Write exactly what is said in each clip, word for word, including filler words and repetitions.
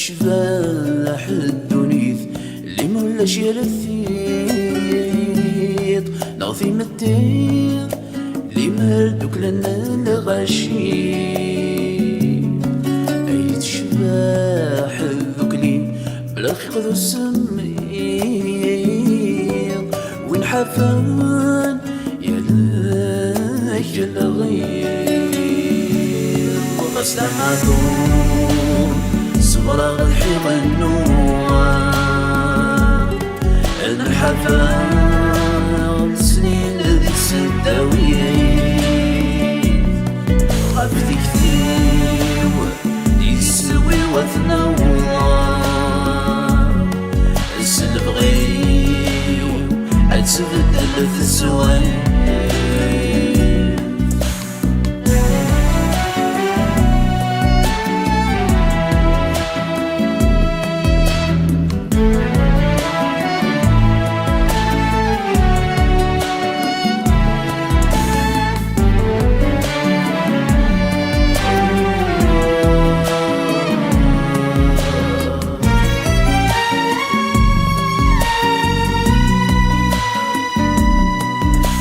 Tecbeḥ ddunit, limer ulac yir tiṭ neɣ timetti, limer duklen lɣaci. Ay tecbeḥ dukli, bla lxiq d usemmiḍ, win ḥafan yal-ak lɣiḍ. Ɣas d amadur, ṣebreɣ lḥiɣ nnuɣ. Nḥafa snin di tseddawin, ɣef tikti-w yeswi wat nawa. S lebɣi-w ad tbeddel teswiɛt.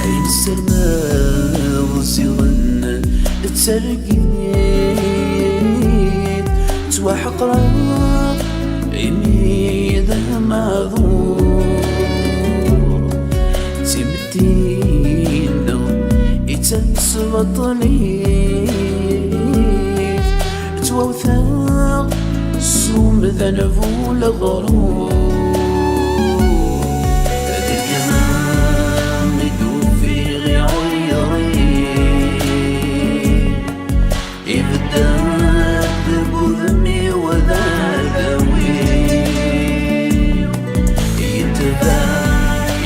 Ayen ssermeɣ ziɣen d targit. Ttwaḥeqreɣ imi d amaɛdur. D timetti-nneɣ i d tamesbaṭlit. Ttwawteɣ s umdan bu leɣrur. Deg iman i d-ufiɣ iɛeyren. Ibedden deg udem-iw d adawi. Yetbeɛ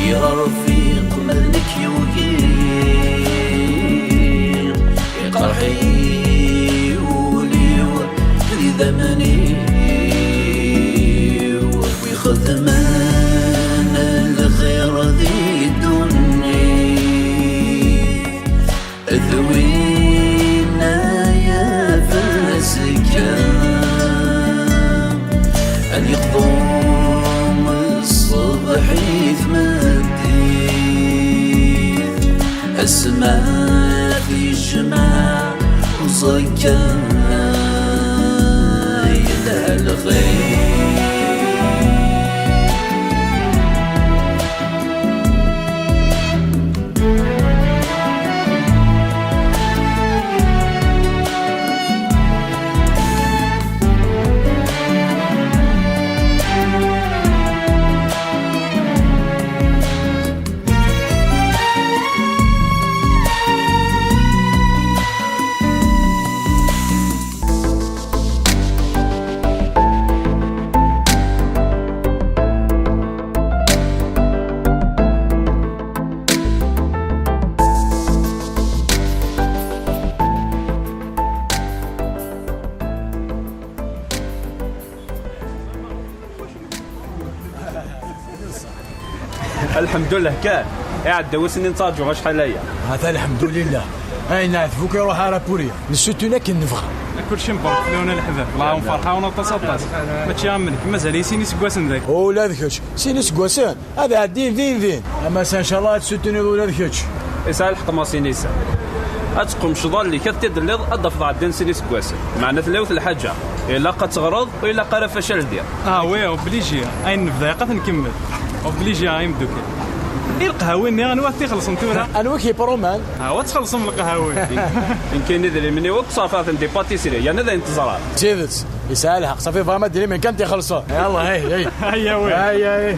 yerfiq ma d nekk yugi. Iqerḥ-iyi wul-iw d idammen-iw. Wi xedmen lxir di ddunit d winna yaf azekka, ad yeqḍu ṣṣbeḥ i tmeddit, asma tijmeɛ uẓekka yelha lxir. Lḥemdullah kan. Iɛedda wass-nni nettraǧu acḥal aya. Hata lḥemdulillah. Ayen neɛteb akk iruḥ ara puriya. Nessuttun akken nebɣa. Kulci mbarek fell-awen a leḥbab. Lɛum ferḥeɣ-awen aṭas aṭas. Mačči am nekk, mazal-iyi sin iseggasen dagi. Ula d kečč, sin iseggasen? Ad ɛeddin din din. Ama ass-a, ncallah, ad tessutuniḍ ula d kečč. Isɛa lḥeqq Masinisa. Ad teqqumceḍ allen-ik, ad t-id-telliḍ, ad d-tafeḍ ɛeddan sin iseggasen. Meɛna tella yiwet lḥaǧa. Ilaq ad teɣreḍ, ur ilaq ara facal diɣ. Ah oui, obligé. Ayen nebda ilaq ad t-nkemmel. Obligé, ay imeddukkal. I lqehhawi-nni, anwa ad t-ixellṣen tura? Anwa i k-yepruman? Ah, ad txellṣem lqehhawi. Nekkin idrimen-iw akk ṣerfeɣ-ten di pâtisserie, yerna d ayen teẓram. D tidet. Yesɛa lḥeqq, ṣafi bɣam ad d-inimen kan tixelṣeḍ. Yallah, hey, hey. Aya wi. Aya, hey.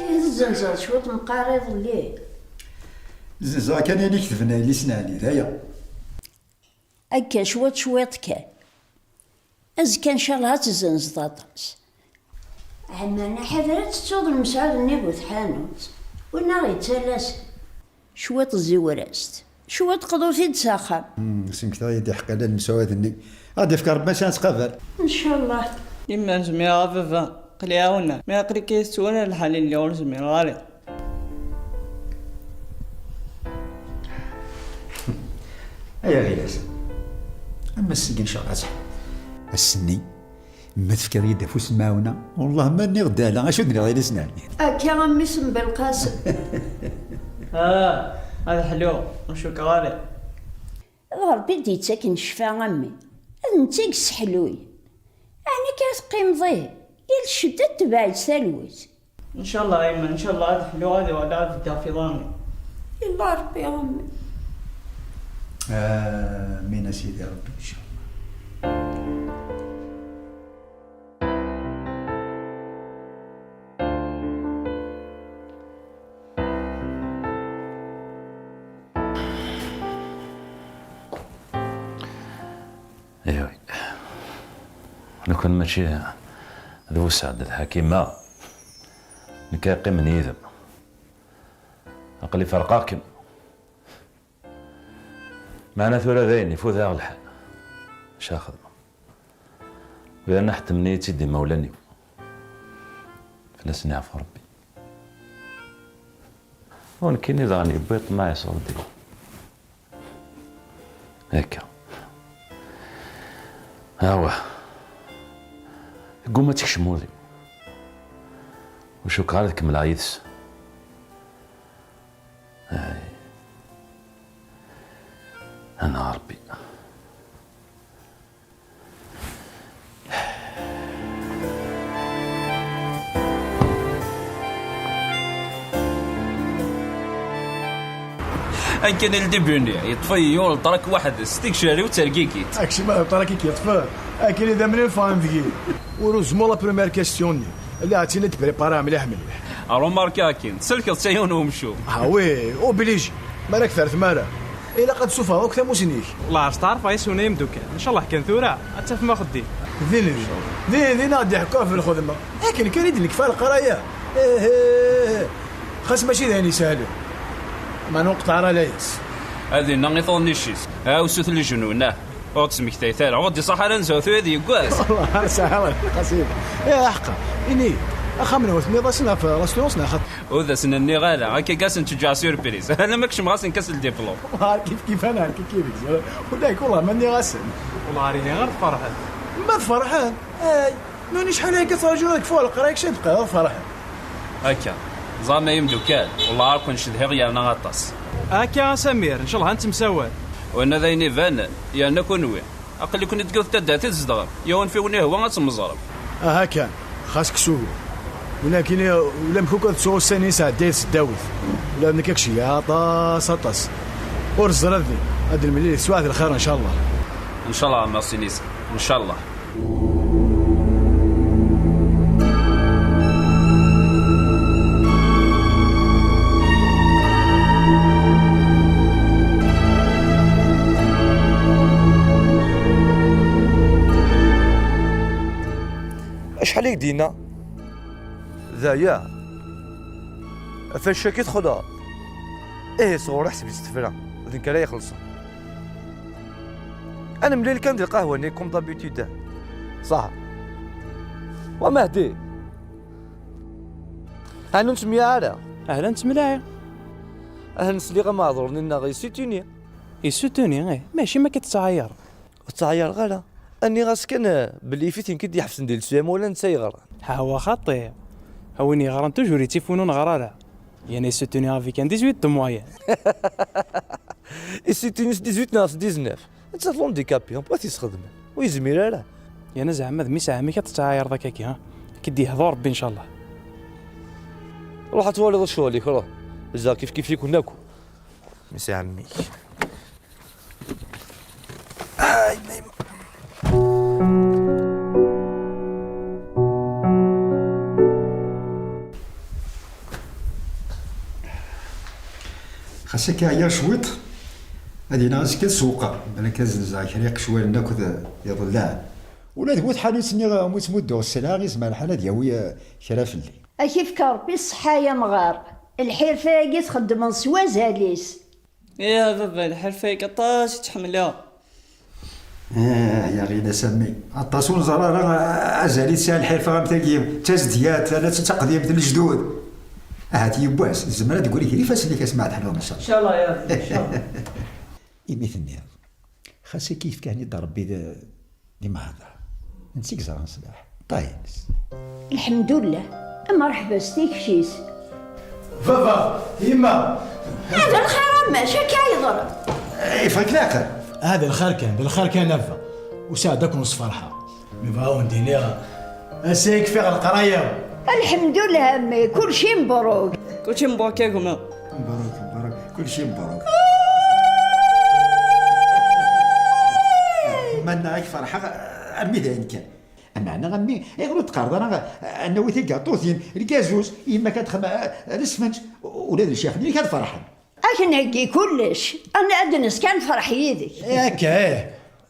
Ih, tezzenzeḍ cwiṭ meqqar iḍelli. Zzenzeɣ kan ayen i ketben a yelli-s n Ɛli, d aya. Akka, cwiṭ, cwiṭ kan. Azekka, ncallah, ad tezzenzeḍ aṭas. Ɛemmana, ḥader ad tettuḍ lemsɛud-nni bu tḥanut. Win aɣ-yettalasen. Cwiṭ ziwer-as-t. Cwiṭ qḍut-id s axxam. Hmm, smektaɣ-iyi-d iḥeqqa n lemsawat-nni. Ad d-ifk Rebbi acu ad nttqabal. Ncallah. Yemma, nezmir a baba, aql-i ɛawneɣ. Mi aql-ik yettwala lḥal-nni ur zmireɣ ara. Ay aɣilas. Am ass-agi ncallah ad teḥlu. Ass-nni, ma tefkiḍ-iyi-d afus n lmaɛuna, wellah ma nniɣ-d ala, acu d-nniɣ i lesnan. Akka a mmi-s n Belqasem. Ah, ad ḥluɣ, ur cukkeɣ ara. D Ṛebbi i d-yettaken ccfa a mmi. D netta i yesseḥluyen. Ɛni akka ara teqqimeḍ ihi? Yal ccedda tetbeɛ-itt talwit. Ncallah a yemma, ncallah ad ḥluɣ, ad uɣaleɣ ad beddeɣ f iḍarren-iw. Yella Ṛebbi a mmi. Amin a sidi Ṛebbi, ncallah. Aywa. Lukan mačči d Buseɛd d Ḥakima, nekk ad qqimen yid-m. Aql-i ferqeɣ-kem. Meɛna tura dayen ifut-aɣ lḥal. Acu ara xedmeɣ? U yerna ḥettmen-iyi-tt-id imawlan-iw. Fell-asen iɛfu Ṛebbi. U nekkini daɣen yewwi ṭṭmaɛ iṣurdi. Akka. Awah. Tegguma ad tekcem ul-iw. Ur cukkeɣ ara ad kemmleɣ yid-s. Ay. Ana Ṛebbi. Akken i l-dibuni, yeṭṭef-iyi ul ṭrak waḥed s tigcar-iw d tergigit. Akcem, ṭrak i k-yeṭṭfen. Akken i d amlil ffɣen deg-i. Ur uzmuɣ la première question-nni. La, ad tt-in-, ad d-prépariɣ mliḥ mliḥ. Remarque akin, tselkeḍ-tt a yiwen umcum. Ah oui, obligé. Ma ara k-terr tmara, ilaq ad d-tessufɣeḍ akk tamusni-k. Wellah ur steɛṛfeɣ yes-wen ay imdukal. Ncallah kan tura ad tafem axeddim. Din, din, din ad d-iḥekku ɣef lxedma. Akken kan i d-nekfa leqraya. Ih, ih, ih. Xas mačči d ayen isehlen. Ma ur nqeṭṭeɛ ara layas. Ad inna i tuḍnic-is, ɛawsut leǧnun, ah. Ur d-smektayet ara, ur d-iṣaḥ ara nezzhu tura d yeggas. Wallah, ar sɛiɣ lḥeqq a sidi. Ih, aḥeqqa. Ini, axxam-nwen tenniḍ-asen ɣef restaurant neɣ xaṭi? Ur d asen-nniɣ ara, akka i asen-ǧǧeɣ surprise. Alamma kecmeɣ-asen-d s ldiplum. Wallah, ar kif kif ana, ar kif kif. Ulamek, wallah, ma nniɣ-asen. Wallah, ar ini ɣer ferḥen. Ma ferḥen? Ay, nuni acḥal akka ttraǧun ad kfuɣ leqraya, kečč ad teqqimeḍ ferḥen. Akka. Ẓerna ay imdukal, wallah ar ken-cedhiɣ yerna aṭas. Akka a Samir, ncallah ad nettemsawal. Winna d ayen ibanen, yerna kunwi. Aql-iken deg yiwet taddart i tzedɣem, yiwen fi wen-ihwa ad temẓrem. Aha kan, xas kkes ugur. Walakin ulamek akk ad ttuɣ ussan-nni sɛeddayet s ddawit. Ula d nekk ad k-ceggɛeɣ aṭas, aṭas. Ur ẓriɣ din, ad nemlil swaɛt lxir ncallah. Ncallah a Mersinisa, ncallah. Acḥal i k-d-yenna? D aya. Ɣef wacu akka i texleḍ? Ihi sɣur-i ḥseb-itt tefra, d nekk ara ixellṣen. Ad nemlil kan di lqahwa-nni, comme d'habitude. Ṣaḥ. Wa Mehdi. Ɛni ur nettemyaɛ ara? Ahlan, nettemlaɛi. Ahlan, sliɣ ameɛḍur-nni-nneɣ yessutuni. Yessutuni, ih. Mačči ma akka tettɛayar. Ur ttɛayareɣ ara. Nniɣ-as kan, eh, belli yif-it nekk i d-iḥebsen di leslam wala netta yeɣran. Hawa xaṭi. A win yeɣran toujours yettif win ur neɣri ara. Yerna yessutuni avec un dix-huit de moyenne. Yessutuni s dix-huit neɣ s dix-neuf. Netta d l'handicapé, n wat yesxedmen. Ur yezmir ara. Yerna zeɛma d mmi-s ɛemmi-k ad tettɛayareḍ akkagi, ha? Ad k-id-yehdu Rebbi, ncallah. Ruḥ ad twaliḍ ccɣel-ik, ruḥ. Zdaɣ kif kif-iken akk. Mmi-s ɛemmi-k. Ay, ma yemma. Xas akka ɛyiɣ cwiṭ, ad iniɣ azekka ad sewwqeɣ, balak ad zzenzeɣ kra iqecwalen akked iḍellaɛen. Ula d bu tḥanut-nni umi ttmudduɣ sselɛa, izmer lḥal ad yawi, eh, kra fell-i. Ad k-ifk Ṛebbi ṣṣeḥḥa ay amɣar. Lḥirfa-agi txeddmeḍ s wazal-is. Ya baba, lḥerfa-agi aṭas i tt-ḥemmleɣ. Ah, ya ɣila Sami, aṭas ur neẓra ara azal i tesɛa lḥirfa am tagi, d tazedyat, ala d taqdimt n lejdud. Ahat yiwwas, tzemreḍ ad d-tegri gar ifassen-ik a Smaɛd Ḥlum, ncallah. Ncallah ya Rebbi, ncallah. Imi tenniḍ, xas akka yefka-ten-id Rebbi d, d imeɛḍa, netta i yeẓran ṣṣlaḥ, ṭṭay-ines. Lḥemdullah, mreḥba s tikci-s. Baba, yemma! Hada lxir a mac, akka yeḍra. Yeffeɣ-ik leɛqel? Hada lxir kan, d lxir kan a baba. Usiɣ-d ad ken-sferḥeɣ. Mi bɣa wen-d-iniɣ, ass-a i kfiɣ leqraya. Lḥemdullah a mmi, kulci mebruk. Kulci mebruk a gma. Mebruk, mebruk, kulci mebruk. Ma nniɣ-ak ferḥeɣ armi d ayen kan. Ameɛna a mmi, ayɣer ur d-teqqareḍ ara ad nawi tigaṭutin, lgazuz, yemma-k ad texdem, eh, lesfenǧ, ula d lecyax-nni-k ad ferḥen. Ad k-nheggi kullec, ad n-, ad d-neskan lferḥ yid-k. Eh, akka, eh.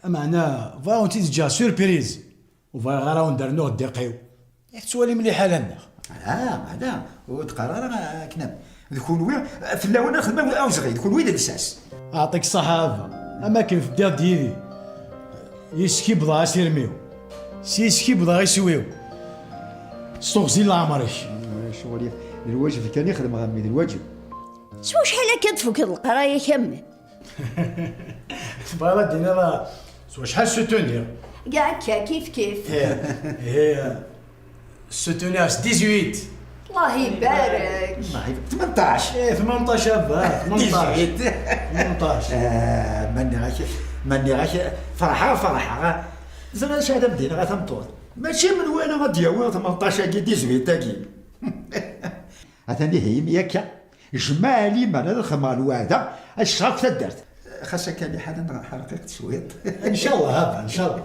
Ameɛna, bɣiɣ ad wen-tt-id-ǧǧeɣ surprise. Ur bɣiɣ ara ad wen-d-rnuɣ ddiq-iw. Yak tettwalim liḥala-nneɣ. Ala, ala, ur d-qqar ara akken am-, d kunwi, fell-awen ad xedmeɣ awezɣi, d kunwi i d lsas. Aɛṭik ṣṣaḥa a baba, am akken teddiḍ-d yid-i, yis-k i wwḍeɣ asirem-iw, s yis-k i wwḍeɣ iswi-w, s teɣzi n leɛmer-ik. Ccɣel, d lwaǧeb kan i xedmeɣ a mmi, d lwaǧeb. S wacḥal akka d-tfukeḍ leqraya-k a mmi? Tebɣiḍ ad d-tiniḍ, ah, s wacḥal ssutuniɣ? Kra akka, kif kif. Ih, ih, ssutuniɣ s dix-huit. Allah ibarek. Allah ibarek. Tmenṭac. Ih, tmenṭac a baba, tmenṭac. Dix-huit. Tmenṭac. Ah, ma nniɣ-ak, ma nniɣ-ak, ferḥeɣ, ferḥeɣ. Ẓriɣ acu ara m-d-iniɣ a tameṭṭut. Mačči menwala ad d-yawi tmenṭac-agi, dix-huit-agi. Atan ihi imi akka. Jmaɛ liman ad xedmeɣ lweɛda, ad ccɣeɣ akk taddart. Xas akka liḥala neɣ ḥerqiɣ-t cwiṭ. Ncallah a baba, ncallah.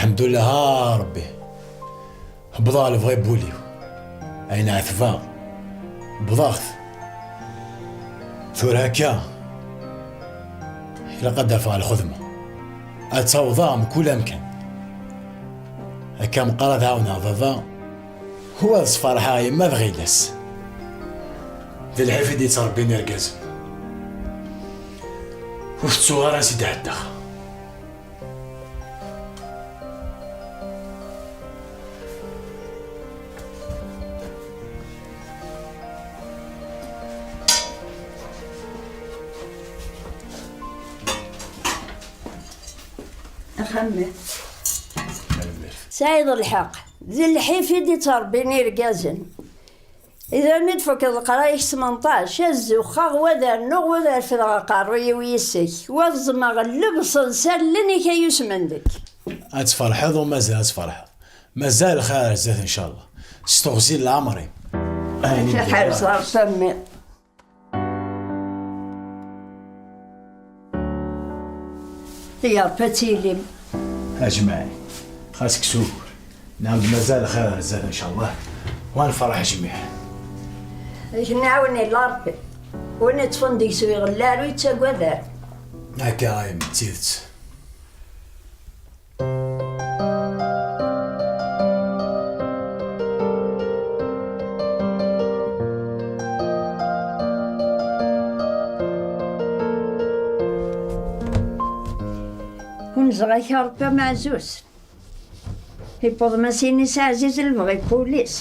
Lḥemdullah a Ṛebbi, wwḍeɣ lebɣi n wul-iw, ayen ɛetbeɣ, wwḍeɣ-t. Tura akka, ilaq ad d-afeɣ lxedma, ad ttawḍeɣ mkul amkan. Akka meqqar ad ɛawneɣ baba, u ad sferḥeɣ yemma d ɣilas. D lḥif i d-yettṛebbin irgazen. Ur tettuɣ ara ansi d-ɛeddaɣ. Axxam-nni. Tesɛiḍ lḥeqq. D lḥif i d-ittṛebbin irgazen. Ida mi d-tfukeḍ leqraya-k s tmenṭac, ad zuxxeɣ, wa ad rnuɣ, wa ad refdeɣ aqerruy-iw yis-k, wa ad ẓẓmeɣ llebṣ n sallen-ik ay usmendek. Ad tferḥeḍ u mazal ad tferḥeḍ. Mazal lxir ar zdat, ncallah. S teɣzi n leɛmer-im. Ayen i d-yenna. Ḥerz ɣer Sami. Yerfa ad tilim. Ajmaɛi, xas kkes ugur. Nɛawed mazal lxir ar zdat, ncallah. Wa nferḥ jmiɛ. Ad k-nɛawen illa Ṛebbi. Win iṭṭfen deg-s ur iɣelli ara, ur yettagad ara. Akka ay d tidet. Unzeɣ-ak a Ṛebbi ameɛzuz. Iwweḍ Masinisa Ɛziz lebɣi n wul-is.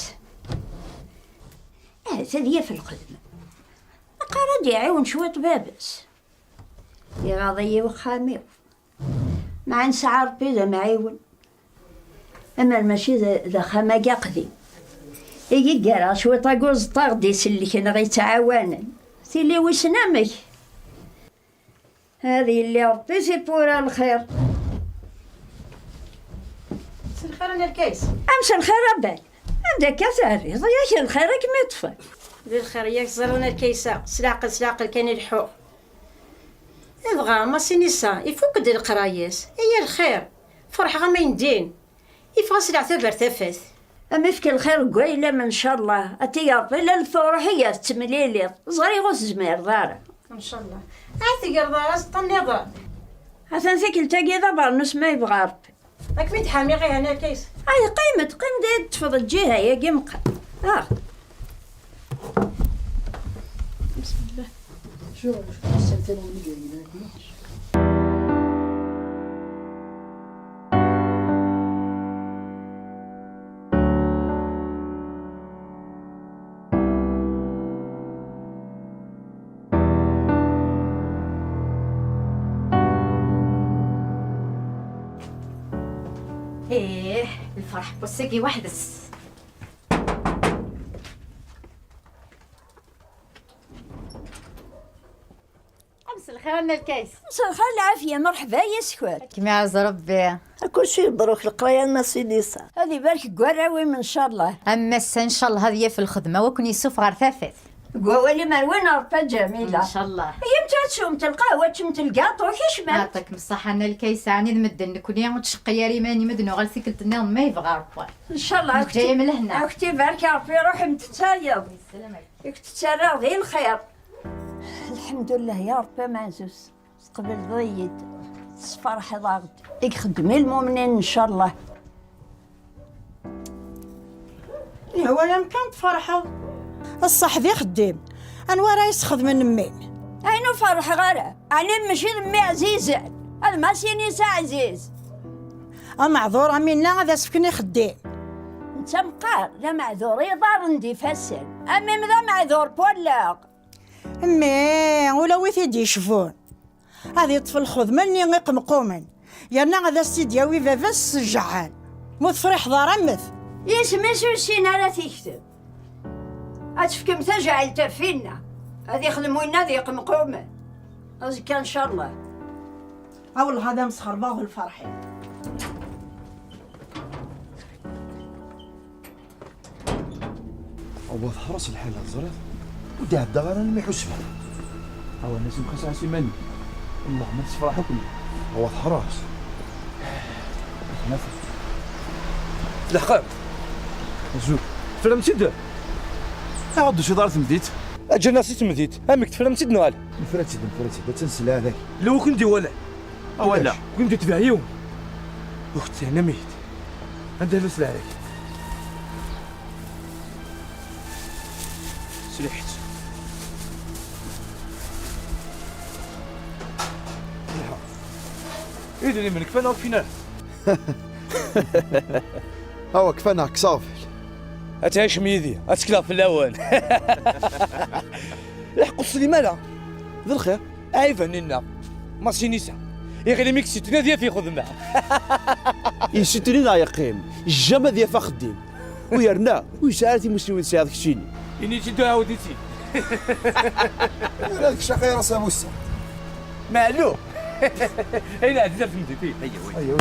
Ahat ad yaf lxedma. Aqar ad d-iɛiwen cwiṭ baba-s. Iɣaḍ-iyi uxxam-iw. Meɛna nesɛa Ṛebbi d amɛiwen. Amer mačči d, d axxam-agi aqdim. I yi-ggareɣ cwiṭ agi uẓeṭṭa ɣ-d-isellken ɣ-ittɛawanen. Tili wissen amek. Ad yelli Ṛebbi tiwwura lxir. Mselxir a Nerkaysa. A mselxir a Bal. Anda akka terriḍ? Yak d lxir i kem-iṭṭfen. D lxir, yak ẓriɣ a Nerkaysa. S leɛqel, s leɛqel kan i leḥḥuɣ. Dɣa Masinisa ifuk-d leqraya-s. Aya lxir. Ferḥeɣ am ayen din. Yeffeɣ-as leɛtab ar tafat. Am ifk lxir deg wayla-m, ncallah. A tig Ṛebbi, la lfuruḥ i gar tettemliliḍ. Ẓriɣ ur tezmireḍ ara. Ncallah. Ay tegreḍ aẓeṭṭa nniḍen. Atan tikkelt-agi d abernus ma yebɣa Ṛebbi. Ad kem-id-ḥamiɣ ihi a Nna Lkaysa. Ay, qqim-d, qqim-d, ad teṭṭfeḍ lǧiha-agi meqqar. Ah. Bismillah. Ih, lferḥ n wass-agi weḥd-s. Mselxir a Nna Lkaysa. Mselxir lɛafya, merḥba yes-kent. Ad kem-iɛaz Rebbi. Kulci mebruk, leqraya n Masinisa. Ad ibarek deg warraw-im, ncallah. A Massa, ncallah ad yaf lxedma, wa ken-yessufeɣ ɣer tafat. Deg wawal-im ar win Rebbi a Ǧamila. Ncallah. Iyyamt ad teswemt lqahwa, ad teččemt lgaṭu, kecmemt. Yeɛṭikem ṣṣeḥḥa a Nna Lkaysa, ɛni d medden nekni, ur ttceqqi ara iman-im, ad nuɣal tikkelt nniḍen ma yebɣa Rebbi. Ncallah. Neǧǧa-yam lehna. Ad k-ibarek Rebbi, ruḥ-m tettayeḍ. Yesselmek. I k-tettarraḍ i lxir. Lḥemdullah ya Rebbi ameɛzuz, tqebleḍ-iyi-d, tesferḥeḍ-aɣ-d. I ixeddem i lmumnin, ncallah. Ihwa-yam kan tferḥeḍ. Ṣṣeḥ d ixeddim. Anwa ara yesxedmen mmi-m? Ayen ur ferḥeɣ ara. Ɛni mačči d mmi ɛzizen? Ad Masinisa ɛziz. Ameɛdur am winna ad as-fken ixeddim. Netta meqqar d ameɛdur iḍarren d ifassen. A mmi-m d ameɛdur n wallaɣ. Mmi, ula wi t-id-yecbun. Ad yeṭṭef lxedma-nni iqemqumen, yerna ad as-tt-id-yawi baba-s s jɛal. Ma ur tefriḥeḍ ara, mmet. Isem-is ur yessin ara ad t-yekteb. Ad tefkem tajɛelt ɣef winna. Ad ixdem winna d iqemqumen. Azekka, ncallah. A wellah, ad am-sxerbeɣ lferḥ-im. Awa teḥreṣ lḥala, teẓriḍ? Ur d-ɛeddaɣ ara almi ḥusbeɣ. Awa, Nassim, xas ɛas iman-ik. Allah, ma tessefraḥ akk. Awa teḥreṣ. Leḥqeɣ. Azul. Tefram-tt-id? Aɛud, d acu yeḍra temdit? Aǧǧan-as i temdit. Amek, tefram-tt-id neɣ ala? Nefra-tt-id, nefra-tt-id. Attan s lɛada-k. Llu ken-d-iwala. Awala. Ulac. Ken-d-itbeɛ yiwen. Ur k-ttehna mihit. Anda llas leɛrak? Sliḥet. Iha. Idrimen kfan ur kfin ara. Awa kfan ɛeksaɣ. Ad tɛicem yid-i, ad tekleɣ fell-awen. Lḥeqq ur teslim ara. D lxir. Ɛiban-nneɣ, Masinisa, iɣil imi k-tt-id-tenna ad yaf ixedma. Yessutuni neɣ yeqqim, jamais ad yaf axeddim. U yerna, ur yesɛi ara timussniwin tesɛiḍ keččini. Ini-tt-id uɛawed-itt-id. Ula d kečč axir-as a Musa. Meɛlum. Ayen ɛziz ar temdit-ik. Ayya, ayya.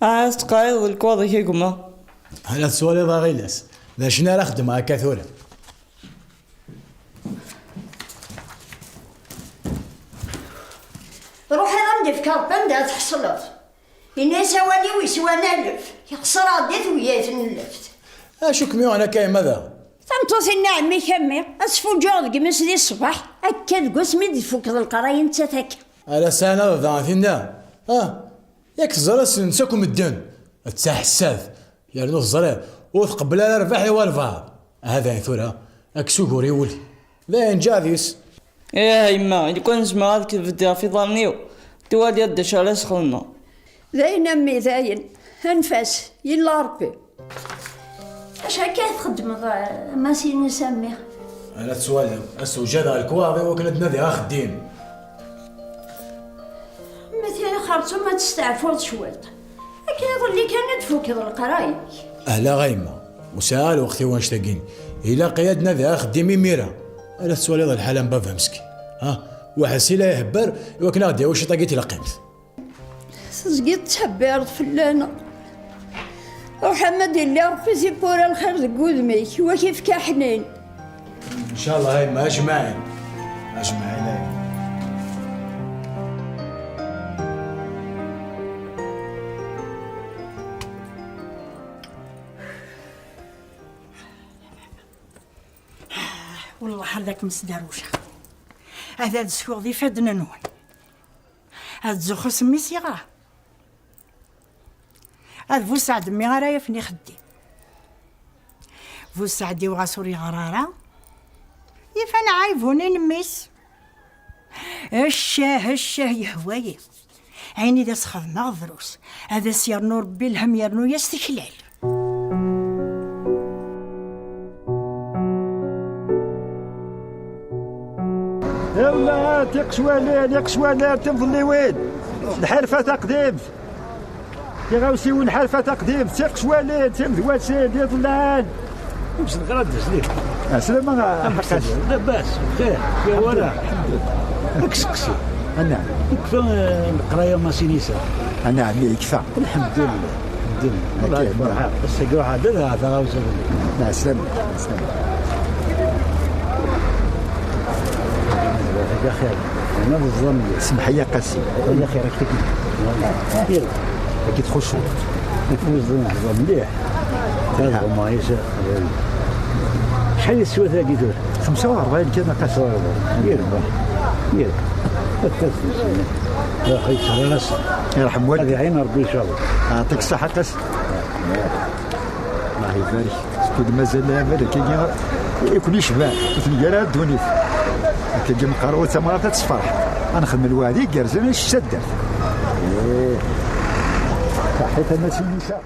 Ah, tettqayeḍ lekwaɣeḍ-ik a gma. Hala tettwaliḍ a Ɣilas, d acu ara xedmeɣ akka tura? Ruḥ ad am-d-ifk Rebbi anda ara tḥeṣleḍ. Ini-as awal-iw yeswan alef, yexṣer-aɣ-d i tewyatin n lleft. Acu kem-yuɣen akka a yemma daɣ? Tameṭṭut-nni n ɛemmi-k a mmi, ad tfuǧǧuɣ deg imi-s di ṣṣbeḥ, akka deg wasmi d-tfukeḍ leqraya nettat akka. Ala sɛan a baba a tinna. Ah, yak teẓra ssnen-tt akk medden. D taḥessad. Yernu teẓriḍ, ur tqebbel ara rrbeḥ i walbeɛḍ. Aha dayen tura, ad k-sugur i wul. Dayen ǧaɛd-is. Ih a yemma, i lukan zemreɣ ad k-beddeɣ ɣef iḍarren-iw, twaliḍ d acu ara s-xedmeɣ. Dayen a mmi, dayen. Anef-as, yella Rebbi. Acu akka i txeddmeḍ, a Masinisa a mmi? Ala tettwaliḍ, ad sewjadeɣ lekwaɣeḍ-iw akken ad d-nadiɣ axeddim. Ma tili xerṣum ad testeɛfuḍ cwiṭ. Iḍelli kan ad d-tfukeḍ leqraya-k. Ahla a yemma, ur sɛiɣ ara lweqt i wannect-agi. Ilaq-iyi ad d-nadiɣ axeddim imir-a. Ala tettwaliḍ lḥala n baba meskin. Ha? Waḥed si la ihebber i wakken ad ɣ-d-yawi ciṭ-agi n tleqqimt. Tezgiḍ tettḥebbireḍ fell-aneɣ. Ruḥ ama d-illi Ṛebbi tiwwura lxir deg wudem-ik, wa k-ifka ḥnin. Ncallah a yemma, ajmaɛin. Ajmaɛin a yemma. Wellah ad kem-sderwceɣ. Ad d-skuɣ d ifadden-nwen. Ad zuxxu s mmi-s yeɣra. Ad bu Saɛd mmi ara yafen ixeddim. Bu Saɛd-iw ɣas ur yeɣra ara, yif-aneɣ ɛaybunin mmi-s. Ccah, ccah, yehwa-yi. Ayen i d as-xedmeɣ drus, ad as-yernu Rebbi lhemm, yernu-yas tiklal. Yella, tiqecwalin, iqecwalin, timḍelliwin, lḥerfa taqdimt. Tiɣawsiwin, lḥerfa taqdimt, tiqecwalin, timedwasin, d iḍellan. Ur ssneɣ ara ad d-zliɣ. Ɛeslama, a Ḥaqqas. Labas, bxir, ya wara. Ad k-seqsi. Anɛam. Yekfa, eh, leqraya Masinisa? Anɛam, yekfa. Lḥemdullah, lḥemdullah. Akka, Allah yekber. Ass-agi ruḥ ɛedda, d taɣawsa. Ɛeslama, ɛeslama. Jazaak xir. Ana d ẓẓam mliḥ. Semmeḥ-iyi a Qasi. Ay axir, akka. Agi txuṣṣu. Ur ẓẓam mliḥ. Tazɣem ɛica. Acḥal yeswa tagi tura? Xemsa u ṛebɛin kan a Qasi. Xemsa u ṛebɛin. Yirbeḥ. Yirbeḥ. Ad tafes. Ruḥ yesɛa rras. Yerḥem walidek. Ad iɛin Ṛebbi incallah. Yeɛṭik ṣṣeḥḥa a Qasi. Allah ibarek. Skud mazal lɛibad akkagi i ken-icban, ur tengir ara ddunit. Akkagi meqqar ur d tamɣart ad tesferḥ. Ad nexdem lweɛd igerrzen i taddart. Ih. Saḥit a Masinisa.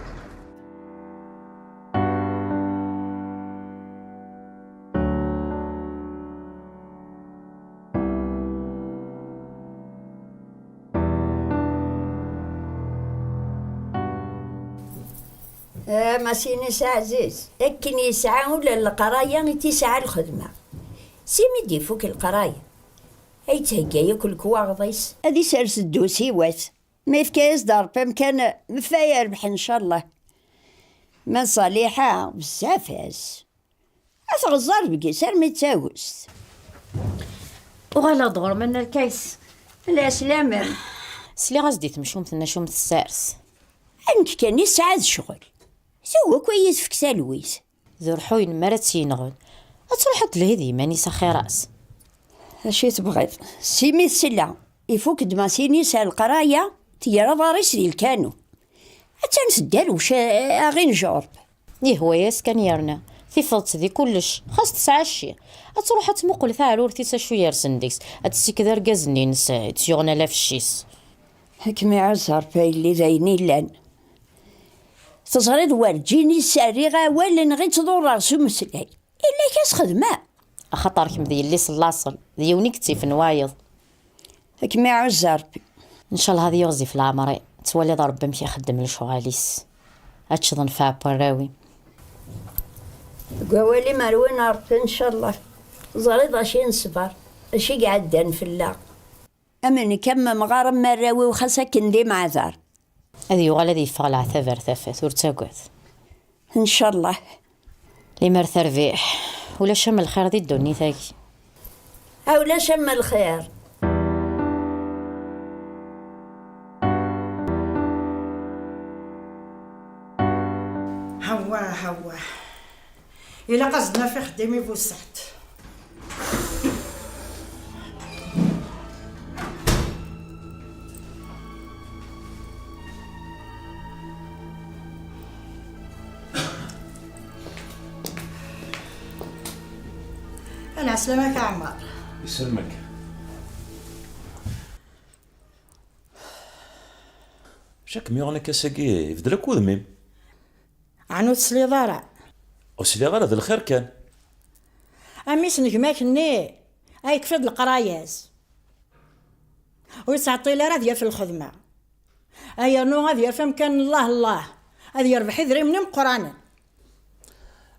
A Masinisa ɛziz, akken yesɛa ula n leqraya i t-yesɛa lxedma. Simi d-ifuk leqraya, ay yetthegga yakk lekwaɣeḍ-is. Ad isers ddusiwat, ma yefka-yas-d Ṛebbi amkan, mfa yerbeḥ ncallah. Ma n Ṣaliḥa, bezzaf-as. Ad tɣeẓẓer deg-s armi d tagust. Uɣaleɣ-d ɣur-m a Nna Lkayes. Lɛeslama. Sliɣ-as-d i temcumt-nni acu m tessers. A nekk kan i tesɛa d ccɣel. Tugi akk ad iyi-tefk talwit. D urḥuyen mi ara tt-yenɣen. Ad truḥ ad telhi d yiman-is axir-as. Acu i tebɣiḍ? Simi tesla, ifuk-d Masinisa leqraya, teggra aḍar-is di lkanun. Attan tedderwec, a, aɣ-injerb. Yehwa-yas kan yerna. Tifeḍ-tt di kullec, xas tesɛa cci. Ad truḥ ad tmuqel taɛrurt-is acu yersen deg-s, ad tessiked argaz-nni-ines, eh, i tt-yuɣen alafec-is. Ad kem-iɛuzz Ṛebbi a yelli d ayen illan. Teẓriḍ werǧin i s-rriɣ awal neɣ i tt-ḍurreɣ s umeslay. Illa-k a s-xedmeɣ. Axaṭer kemm d yelli-s n laṣel, d yiwen i yettifen wayeḍ. Ad kem-iɛuzz Ṛebbi. Ncallah ad yiɣzif leɛmer-im, tettwaliḍ Ṛebbi amek ixeddem lecɣal-is. Ad tecḍenfeɛ n warraw-im. Deg wawal-im rwin Ṛebbi, ncallah. Teẓriḍ acu i neṣber, acu i iɛeddan fell-aɣ. Am nekk am umɣar am warraw-iw xas akken d imeɛdar. Ad yuɣal ad yeffeɣ leɛtab ar tafat, ur ttagad. Ncallah. Limer terbiḥ, ulac am lxir di ddunit-agi. A ulac am lxir. Hawa, hawa. Ilaq ad s-d-naf ixeddim i Busaɛd. Lɛeslama-k a Ɛmer. Yesselmek. Acu i kem-yuɣen akka ass-agi? Ibeddel akk udem-im. Ɛni ur tesliḍ ara? Ur sliɣ ara, d lxir kan. A mmi-s n gma-k-nni, ay yekfiḍ leqraya-s. Ur yettɛeṭṭil ara ad yaf lxedma. Ay yernu ad yaf amkan n llah llah, ad yerbeḥ idrimen imeqqranen.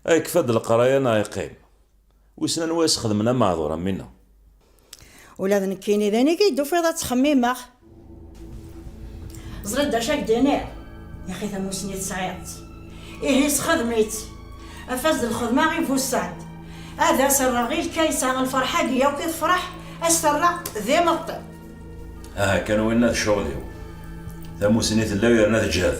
Ay kfa-d leqraya neɣ yeqqim. Wissen anwa yesxedmen ameɛdur am winna. Ula d nekkini d anigi i d-tufiḍ ad ttxemmimeɣ. Ẓriɣ d acu ak-d-iniɣ. Yaxi tamusni tesɛiḍ-tt. Ihi sxedm-itt. Afas d lxedma i bu sseɛd. Ad as-rreɣ i lkaysa lferḥ-agi yakk i tefreḥ, ad s-terreɣ d imeṭṭi. Aha kan winna d ccɣel-iw. Tamusni tella yerna teǧhed.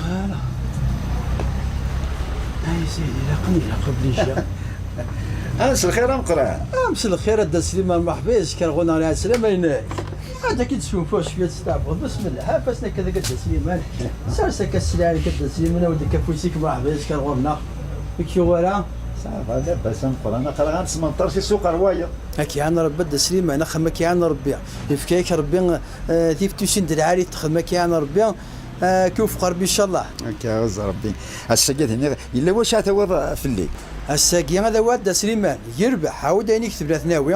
Voilà. Ay sidi, ilaq, ilaq obligé. Ah, mselxir ameqqran. Ah, mselxir a Dda Sliman, merḥba yes-k ar ɣur-neɣ, lɛeslama-inek. Ad ak-id-sgunfuɣ cwiya, testeɛfuḍ. Bismillah, ha fassen akka deg a Dda Sliman. Sers akka sslɛa-k a Dda Sliman, awi-d akka afus-ik, merḥba yes-k ar ɣur-neɣ. Ur k-yuɣ ara? Ça va, labas ameqqran, aql-aɣ ad nesmenṭer si ssuq ar wayeḍ. Ad k-iɛan Rebbi a Dda Sliman, axxam ad k-iɛan Rebbi. Yefka-yak Rebbi, eh, tiftusin d lɛali texdem, ad k-iɛan Rebbi, eh, ad k-iwfeq Rebbi, ncallah. Ad k-iɛuzz Rebbi. Ass-agi ad iniɣ, yella wacu ara tawiḍ fell-i? Ass-agi ad awiɣ a Dda Sliman, yerbeḥ, ɛawed ayen i ketben ad t-nawi.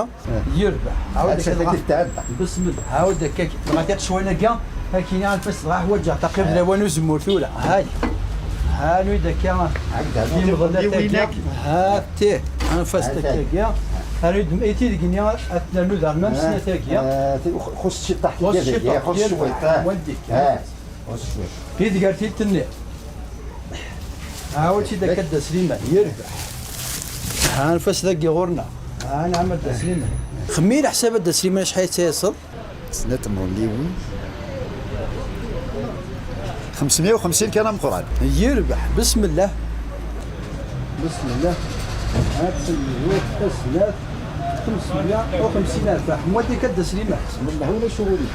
Yerbeḥ, ɛawed akka dɣa. Bismillah, ɛawed akka. Dɣa tiṭ cwayen-agi, ad k-iniɣ anef-as dɣa ḥwaǧeɣ taqqimt d lawan uzemmur tura. Hay. Anu-d akka. Imḍellat-agi. Ha, tih. Anef-as akka-agi. Anu-d i tid-agi, ad t-nernu daɣen am snat-agi. Xus ciṭaḥ. Xus ciṭaḥ. Xus cwiṭ. Wandi. Xus cwiṭ. Ideg ar tilt-nni. Ɛawed-tt-id akka a Dda Sliman, yerbeḥ. Ha, anef-as dagi ɣur-neɣ. Ha, nɛam a Dda Sliman. Xemmi leḥsab a Dda Sliman acḥal i tettayeṣeḍ? Snat tmerniwin. Xemsmya u xemsin kan ameqqran. Yerbeḥ, bismillah. Bismillah. Ha, tmerniwin, snat, xemsmya u xemsin alef. Ḥmuad-ik a Dda Sliman. Bismillah, ulac uɣilif.